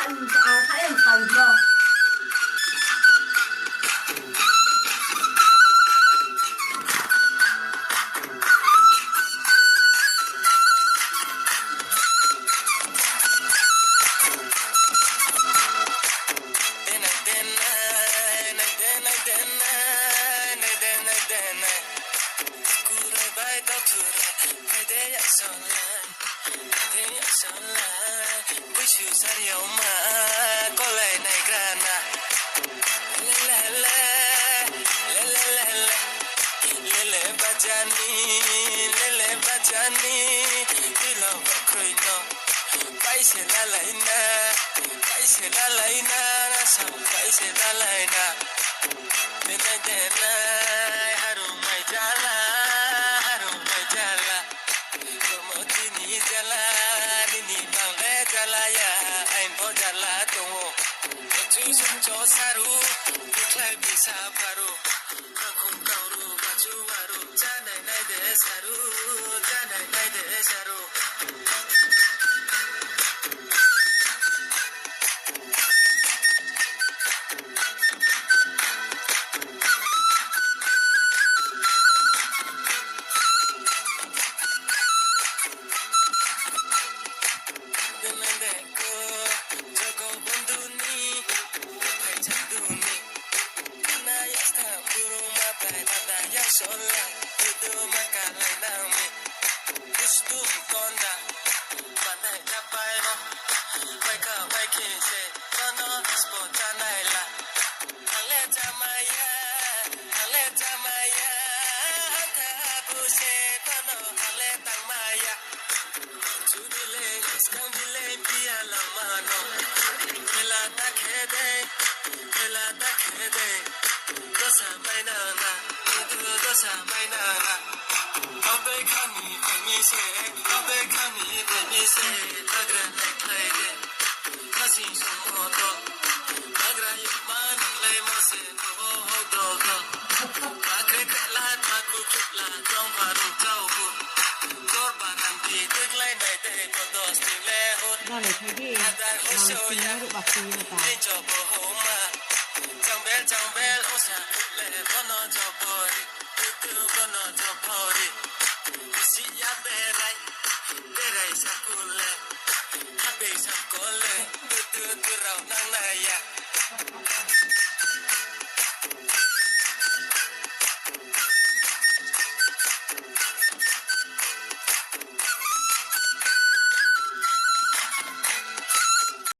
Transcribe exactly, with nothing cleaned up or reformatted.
Ang kha, ang kha, ang kha. Kurai bai tau thura, phaide ya sola. Phaide ya sola. Buisu sari yao ma, kolai naigra na. Le le le, le le le le. Le le bajani, le le bajani. Tilo bakroi no. Paise lalai na, paise lalai na, na sa paise lalai na. Denai denai, harumai jala, harumai jala. Komo tini jala, nini bang le jala ya, ain bo jala tong ou. Chu sung cho saru, bikhlai bisa pharu. Kangkhong kauru, bachu waru, janai nai de saru, janai nai de saru. Denai de ko, jogo bondhu ni, phai chang du ni. Naya sta buru ma bai lada ya sola, tudu ma kalai nang mi. Kustum konda, manai japai no, bai ka bai khe se, kono dispo janai la. Ang le jamaya, ang le jamaya, hantha bu se, kono ang le tangmaya. Chu bile, skang bile, pia lama no. Khela ta khe de, khela ta khe de. Dosa mai na na, dosa mai na na. Abe khani phai mi se, abe khani phai mi se, hagra nai khlai de. Khasing sung mo to, hagra yama nang lai mo se, to ho ho do do. Bakhe khela, bakhu khela, jong baru jao bu. Jor baran di, deglai nai de, ko dos di le hur. Adar ho so ya, ni jo bo ho ma. Jangbel, jangbel, osa le, bono jo bori. Tutu bono jo bori. Bisi ya berai, berai sakule. Habei sakule, tutu tu rao nang na.